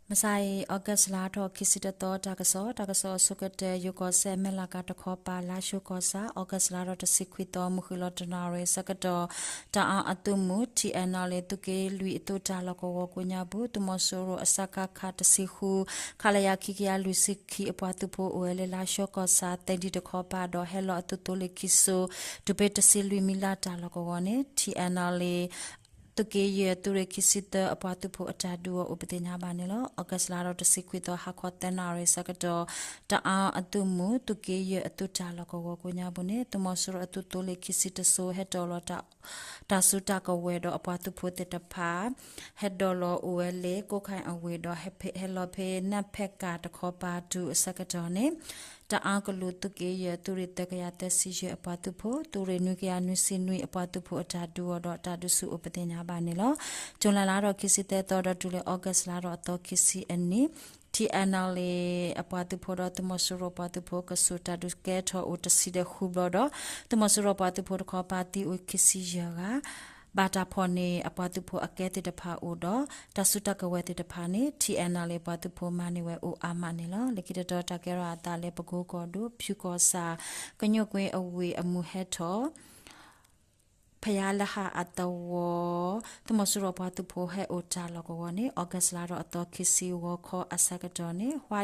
မုၢ်ဆါအံၤ August လါထီၣ်ခံဆံတသီ တၢ်ကစီၣ်, တၢ်ကစီၣ်အဆိကတၢၢ် ယိၤကီၢ်စဲၣ် မဲၢ်လးကၤတခီပၤ လါၡိကီၢ်ဆၣ် August လါထီၣ်တဆံခွံသီ မုၢ်ဃ့ၢ်လီၤတနၣ်ရံၣ်ဆၢကတီၢ် တၢ်အါအသုးမုၢ် ထံအဲၣ်နီၣ်လ့ၣ် သုးက့လွံၢ်အသုးတၢ်လီၢ်ကဝီၤကိးညါပူၤ သုးမီၤစိရိၤအစကခ တဆံဃု ခလရ ခံကယၤလွံၢ်ဆံခံ အပှၤသုးဖိအိၣ်ဝဲလၢ လါၡိကီၢ်ဆၣ် သဲဒံတခီပၤဒီး ဟဲလီၤအသုးသိလ့ၣ်ခံစိ တုၤဖဲတဆံလွံၢ်မံလါတၢ်လီၢ်ကဝီၤန့ၣ် ထံအဲၣ်နီၣ်လ့ၣ် သုးက့ယဲၢ် သုးရ့ၣ်ခံဆံသၢ အပှၤသုးဖိအတၢ်ဒုးအီၤအိၣ်ပသ့ၣ်ညါဘၣ်န့ၣ်လီၤ. August လါထီၣ်တဆံခွံသီ ဟါခီသၢနၣ်ရံၣ်ဆၢကတီၢ် တၢ်အါအသုးမုၢ် သုးက့ယဲၢ်အသုးတၢ်လီၢ်ကဝီၤကိးညါပူၤန့ၣ် သုးမီၤစိရိၤအသုးသိလ့ၣ်ခံဆံတစိ ဟဲတီၣ်လီၤ တၢ်စုတၢ်ကဝဲၤဒီးအပှၤသုးဖိသ့ၣ်တဖၣ် ဟဲဒိးလီၤအိၣ်ဝဲလၢ ကိးခါအဝ့ၢ်ဒီး ဟဲလီၤဖဲနၢ်ဖဲးကၤတခီပၤတုၤအဆၢကတီၢ်န့ၣ် တၢ်အါကလုာ်သုးက့ယဲၢ် သုးရ့ၣ်သၢကယၤသၢဆံယဲၢ်အပှၤသုးဖိ သုးရ့ၣ်နွံကယၤနွံဆံနွံအပှၤသုးဖိအတၢ်ဒုးအီၤဒီးတၢ်ဒုးဆူၣ်အိၣ်ပသ့ၣ်ညါဘၣ်န့ၣ်လီၤ. ကၠူၤလဲလါထီၣ်ခံဆံသၢသီဒီးတုၤလၢ August လါထီၣ်အသီခံဆံအနံၤ ထံအဲၣ်နီၣ်လ့ၣ်အပှၤသုးဖိဒီးသုးမီၤစိရိၤပှၤသုးဖိ ကဆူးတၢ်ဒုးကဲထီၣ်အိၣ်တဆံဒီးဃုဘျီဒီး သုးမီၤစိရိၤပှၤသုးဖိတခီပၤသံအိၣ်ခံဆံယဲၢ်ဂၤ ဘၣ်တၢ်ဖီၣ်န့ၢ်အပှၤသုးဖိအကဲသ့ၣ်တဖၣ်အိၣ်ဒီး တၢ်စုတၢ်ကဝဲၤသ့ၣ်တဖၣ်န့ၣ် ထံအဲၣ်နီၣ်လ့ၣ်ပှၤသုးဖိမၤန့ၢ်ဝဲအိၣ်အါမးန့ၣ်လီၤ. လၢခံတတီၤတၢ်ကဲထီၣ်အသးလၢပကိကီၢ်ဒိၣ် ဖၠူကီၢ်ဆၣ် ကညိၣ်ကွ့အဝ့ၢ်အမုၢ်ဟဲထီၣ် ဖယါလဟးအသဝီ သုးမီၤစိရိၤပှၤသုးဖိဟဲအိၣ်တၢ်လီၢ်ကဝီၤန့ၣ် August လါထီၣ်အသီခံဆံဂီၤခီအဆၢကတီၢ်န့ၣ် ဝါ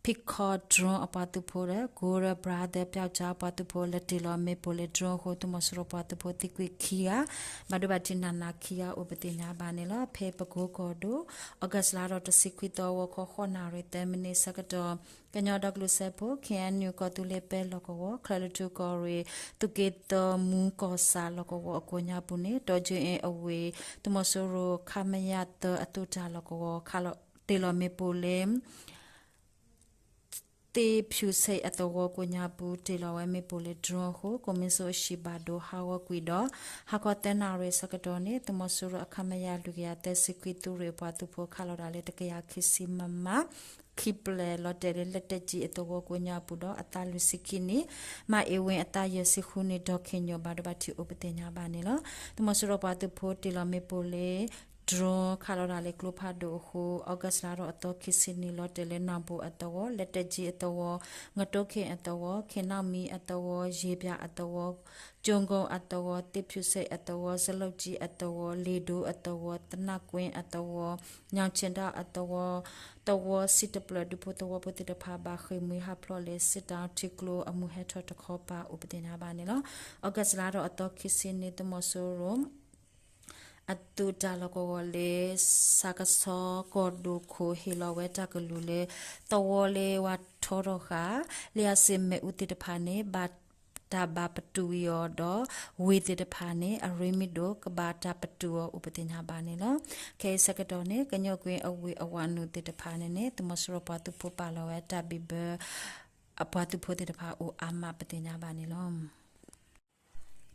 ဖံခီ drone အပှၤသုးဖိဒီး Golden Brother ပျောက်ကျား အပှၤသုးဖိ လဲၤတ့ၢ်လီၤမ့ၣ်ပိၢ်လၢ drone အဃိ သုးမီၤစိရိၤပှၤသုးဖိသံကွံာ်ခံဂၤ ဘၣ်ဒိဘၣ်ထံးနးနးခံဂၤအိၣ်ပသ့ၣ်ညါဘၣ်န့ၣ်လီၤ. ဖဲပကိကီၢ်ဒိၣ် August လါထီၣ်တဆံခွံသီ ဂီၤခီဃိးနၣ်ရံၣ်သၢမံးနံးဆၢကတီၢ် ကညီဒီကလုာ်စၢဖှိၣ် ခ့ၣ်အဲၣ်ယူၣ် ကီၢ်သူလ့ၤပဲလီၢ်ကဝီၤ ချၢၣ်လွံၢ်ထူၣ်ကီၢ်ရ့ၣ် သုးက့သၢမူကီၢ်ဆၣ်လီၢ်ကဝီၤအကိးညါပူၤန့ၣ် တီကၠ့အ့အဝ့ၢ် သုးမီၤစိရိၤ ခမရ သၢအသုးတၢ်လီၢ်ကဝီၤ ခးလီၤတ့ၢ်လီၤမ့ၣ်ပိၢ်လၢ သ့ၣ်ဖၠူၣ်ဆ့ၣ်အသဝီကိးညါပူၤ တ့ၢ်လီၤဝဲမ့ၣ်ပိၢ်လၢ drone အဃိ ကိးမ့ၢ်စိအဟံၣ်ဘၣ်ဒိဟးဂီၤကွံာ်ဒီး ဟါခီသၢနၣ်ရံၣ်ဆၢကတီၢ်န့ၣ် သုးမီၤစိရိၤအ ခမရ လွံၢ်ကယၤသၢဆံခွံ သုးရ့ၣ်အပှၤသုးဖိခးလီၤတၢ်လၢ တကယၤခံဆံ မမ ခံဖျၢၣ် လီၤတဲာ်လၢ လက်တက်ကြီး အသဝီကိးညါပူၤဒီး အသးလွံၢ်ဆံခံနံၣ် မၤအ့ဝ့ အသးယဲၢ်ဆံဃုနံၣ် ဒီးခ့ၣ်ညိၣ် ဘၣ်ဒိဘၣ်ထံးအိၣ်ပသ့ၣ်ညါဘၣ်န့ၣ်လီၤ. သုးမီၤစိရိၤပှၤသုးဖိတ့ၢ်လီၤမ့ၣ်ပိၢ်လၢ drone ခးလီၤတၢ်လၢကျိဖးဒိၣ်အဃိ August လါထီၣ်အသီခံဆံနံၤ လီၤတဲာ်လၢ နီၢ်ဘိၣ်အသဝီ လက်တက်ကြီး အသဝီ ငတိခ့ၣ်အသဝီ ခ့ၣ်နီၣ်မံအသဝီ ယ့ၣ်ပၠးအသဝီ ကၠိကီအသဝီ သ့ၣ်ဖၠူၣ်ဆ့ၣ်အသဝီ စလီၣ်ကၠံအသဝီ လ့ၣ်ဒိအသဝီ သနၢ်ကွ့အသဝီ ညၣ်ဆ့ၣ်ဒၣ်အသဝီ သဝီစံၣ်တဖျၢၣ် ဒူဖိသဝီဖိသ့ၣ်တဖၣ် ဘၣ်ဃ့ၢ်မှံဟးဖျိးလၢ စစ်တောင်း ထံကျိအမုၢ်ဟဲထီၣ်တခီပၤအိၣ်ပသ့ၣ်ညါဘၣ်န့ၣ်လီၤ. August လါထီၣ်အသီခံဆံနံၤ သုးမီၤစိရိၤ အသုးတၢ်လီၢ်ကဝီၤလၢ စကစီကီၢ်ဒိၣ်ခိၣ် ဟ့ၣ်လီၤဝဲတၢ်ကလုၢ်လၢ သဝီလၢဝါထီထီၣ်ဃာ် လံာ်အစ့မ့ၣ်အူသ့ၣ်တဖၣ်န့ၣ် ဘၣ်တၢ်ဘၣ်ပတုာ်ဝံၤအီၤဒီး ဝ့ၢ်သ့ၣ်တဖၣ်န့ၣ် အရ့မံၤဒိၣ် ကဘၣ်တၢ်ပတုာ်အီၤအိၣ်ပသ့ၣ်ညါဘၣ်န့ၣ်လီၤ. ခဲအံၤဆၢကတီၢ်န့ၣ် ကညီကွ့အဝ့ၢ်အဝးနုာ်သ့ၣ်တဖၣ်န့ၣ်န့ၣ် သုးမီၤစိရိၤပှၤသုးဖိပာ်လီၤဝဲတၢ်ဘံၣ်ဘၢ အပှၤသုးဖိသ့ၣ်တဖၣ်အိၣ်အါမးပသ့ၣ်ညါဘၣ်န့ၣ်လီၤ.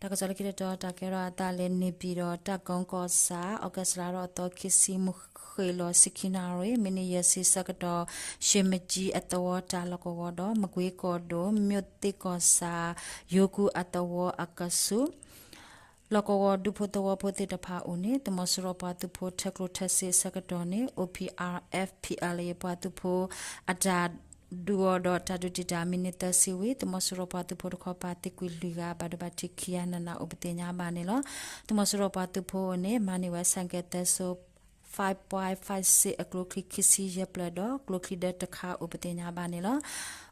တၢ်ကစီၣ်လၢခံတတီၤ တၢ်ကဲထီၣ်အသးလၢ နေပြည်တော် တပ်ကုန်းကီၢ်ဆၣ် August လါထီၣ်အသီခံဆံ မုၢ်ဃ့ၢ်လီၤဆံခံနၣ်ရံၣ် မံးနံးယဲၢ်ဆံဆၢကတီၢ် ရှ့မကၠံအသဝီတၢ်လီၢ်ကဝီၤဒီး မကွ့ကီၢ်ဒိၣ် မြို့သစ်ကီၢ်ဆၣ် ယိၤကူအသဝီအကဆူး လီၢ်ကဝီၤဒူဖိသဝီဖိသ့ၣ်တဖၣ်အိၣ်န့ၣ် သုးမီၤစိရိၤပှၤသုးဖိထၢကျိထၢစ့အဆၢကတီၢ်န့ၣ် O P R F P L A ပှၤသုးဖိအတၢ်ဒုးအီၤဒီး တၢ်ဒုးတံာ်တာ်မံးနံးသၢဆံဝံၤ သုးမီၤစိရိၤပှၤသုးဖိတခီပၤသံကွံာ်လွံၢ်ဂၤ ဘၣ်ဒိဘၣ်ထံးခံဂၤနးနးအိၣ်ပသ့ၣ်ညါဘၣ်န့ၣ်လီၤ. သုးမီၤစိရိၤပှၤသုးဖိန့ၣ် မၤန့ၢ်ဝဲ ဆိုင်ကယ်သၢစိ five point five six အကျိချံခံဆံယဲၢ်ဖျၢၣ်ဒီး ကျိချံဒၢတခါအိၣ်ပသ့ၣ်ညါဘၣ်န့ၣ်လီၤ.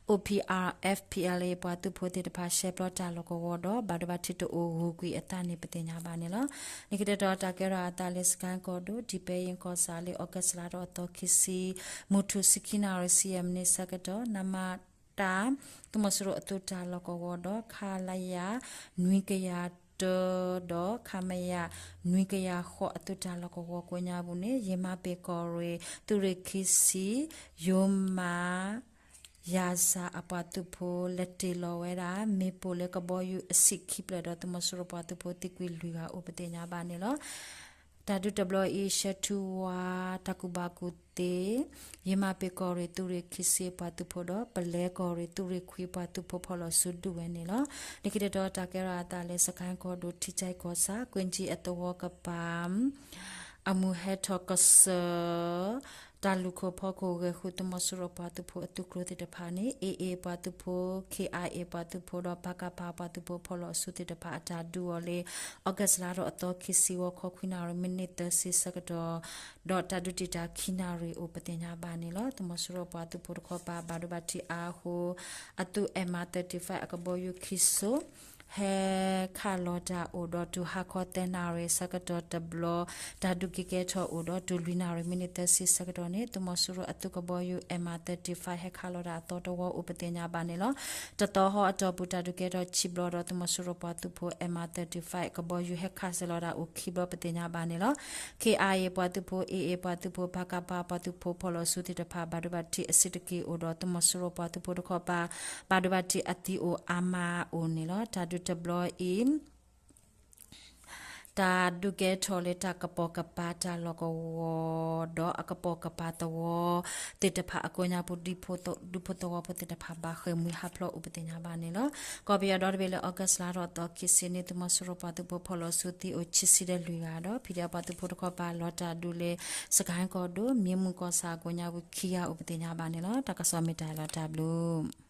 O P R F P L A ပှၤသုးဖိသ့ၣ်တဖၣ် ရှဲပျီတၢ်လီၢ်ကဝီၤဒီး ဘၣ်ဒိဘၣ်ထံးတအိၣ်ဂုၤကွံာ်အသးန့ၣ်ပသ့ၣ်ညါဘၣ်န့ၣ်လီၤ. လၢခံတတီၤ တၢ်ကဲထီၣ်အသးလၢ စကဲၣ်ကီၢ်ဒိၣ် ဒံဘဲယ့ၣ်ကီၢ်ဆၣ်လၢ August လါထီၣ်အသီခံဆံ မုၢ်ထူၣ်ဆံခံနၣ်ရံၣ်ဆံယဲၢ်မံးနံးဆၢကတီၢ် နမတ သုးမီၤစိရိၤအသုးတၢ်လီၢ်ကဝီၤဒီး ခလရ နွံကယၤတၢ ဒီး ခမရ နွံကယၤဃိး အသုးတၢ်လီၢ်ကဝီၤကိးညါပူၤန့ၣ် ယ့မၤပ့ၤကီၢ်ရ့ၣ် သုးရ့ၣ်ခံဆံ ယိၤမး ယၤစၢ်အပှၤသုးဖိ လဲၤတ့ၢ်လီၤဝဲဒၣ် မ့ၣ်ပိၢ်လၢကဘီယူၤအဆံးခံဖျၢၣ်ဒီး သုးမီၤစိရိၤပှၤသုးဖိသံကွံာ်လွံၢ်ဂၤအိၣ်ပသ့ၣ်ညါဘၣ်န့ၣ်လီၤ. တၢ်ဒုးတဘျီအံၤ ရှဲထူဝါ တၢ်ကူၣ်ဘၣ်ကူၣ်သ့ ယ့မၤပ့ၤကီၢ်ရ့ၣ်သုးရ့ၣ်ခံဆံအပှၤသုးဖိဒီး ပလဲကီၢ်ရ့ၣ်သုးရ့ၣ်ခွံ ပှၤသုးဖိဖီၣ်လီၤစုဒုးဝဲန့ၣ်လီၤ. လၢခံတတီၤ တၢ်ကဲထီၣ်အသးလၢ စကဲၣ်ကီၢ်ဒိၣ် ထံကၠဲၣ်ကီၢ်ဆၣ် ကွ့ၣ်ကၠံအသဝီကပၤ အမုၢ်ဟဲထီၣ်ကစၢၢ် တၢ်လူၢ်ခိၣ်ဖီခိၣ်ဂဲၤဃုသုးမီၤစိရိၤပှၤသုးဖိအသုးကျိၤသ့ၣ်တဖၣ်န့ၣ် AA ပှၤသုးဖိ KIA ပှၤသုးဖိဒီး ပကဖ ပှၤသုးဖိဖီၣ်လီၤအစုသ့ၣ်တဖၣ်အတၢ်ဒုးအီၤလၢ August လါထီၣ်အသီခံဆံ ဂီၤခီခွံနၣ်ရံၣ် မံးနံးသၢဆံဆၢကတီၢ် ဒီးတၢ်ဒုးတံာ်တာ်ခံနၣ်ရံၣ်အိၣ်ပသ့ၣ်ညါဘၣ်န့ၣ်လီၤ. သုးမီၤစိရိၤပှၤသုးဖိတခီပၤ ဘၣ်ဒိဘၣ်ထံးအါအဃိ အသုး M R thirty-five အကဘီယူၤခံစိ ဟဲခးလီၤတၢ်အိၣ်ဒီးတုၤဟါခီသၢနၣ်ရံၣ်ဆၢကတီၢ်တဘျီ တၢ်ဒုးက့ၤကဲထီၣ်အိၣ်ဒီးတုၤလွံၢ်နၣ်ရံၣ် မံးနံးသၢဆံဆၢကတီၢ်န့ၣ် သုးမီၤစိရိၤအသုးကဘီယူၤ M R thirty-five ဟဲခးလီၤတၢ်အသီတဝီအိၣ်ပသ့ၣ်ညါဘၣ်န့ၣ်လီၤ. တသီဟီအတီၢ်ပူၤ တၢ်ဒုးကဲထီၣ်ခံဘျီဒီး သုးမီၤစိရိၤပှၤသုးဖိ M R thirty-five ကဘီယူၤဟဲခးစဲၤလီၤတၢ်အိၣ်ခံဘျီပသ့ၣ်ညါဘၣ်န့ၣ်လီၤ. KIA ပှၤသုးဖိ AA ပှၤသုးဖိ ပကဖ ပှၤသုးဖိဖီၣ်လီၤစုသ့ၣ်တဖၣ် ဘၣ်ဒိဘၣ်ထံးအဆံးတက့ၢ်အိၣ်ဒီး သုးမီၤစိရိၤပှၤသုးဖိတခီပၤ ဘၣ်ဒိဘၣ်ထံးအသံအိၣ်အါမးအိၣ်န့ၣ်လီၤ. တၢ်ဒုးတဘျီအံၤ တၢ်ဒုးကဲထီၣ်လၢတၢ်ကပိာ်ကပၤတၢ်လီၢ်ကဝီၤ ဒီးအကပိာ်ကပၤသဝီသ့ၣ်တဖၣ်အကိးညါပူၤ ဒူဖိသဝီဖိသ့ၣ်တဖၣ် ဘၣ်ဃ့ၢ်မှံဟးဖျိးအိၣ်ပသ့ၣ်ညါဘၣ်န့ၣ်လီၤ. ကီၢ်ပယီၤဒီတဘ့ၣ်လၢ August လါထီၣ်အသီခံဆံန့ၣ် သုးမီၤစိရိၤပှၤသုးဖိဖီၣ်လီၤစုသံအိၣ်ခံဆံဒီးလွံၢ်ဂၤဒီး ဖံးဒဲးပှၤသုးဖိတခီပၤ လီၤတၢ်ဒုးလၢ စကဲၣ်ကီၢ်ဒိၣ် မ့ၢ်မုၢ်ကီၢ်ဆၣ်အကိးညါပူၤခံဂၤအိၣ်ပသ့ၣ်ညါဘၣ်န့ၣ်လီၤ. တၢ်ကစီၣ်မ့ၢ်တၢ်လီၤတၢ်ဘျုး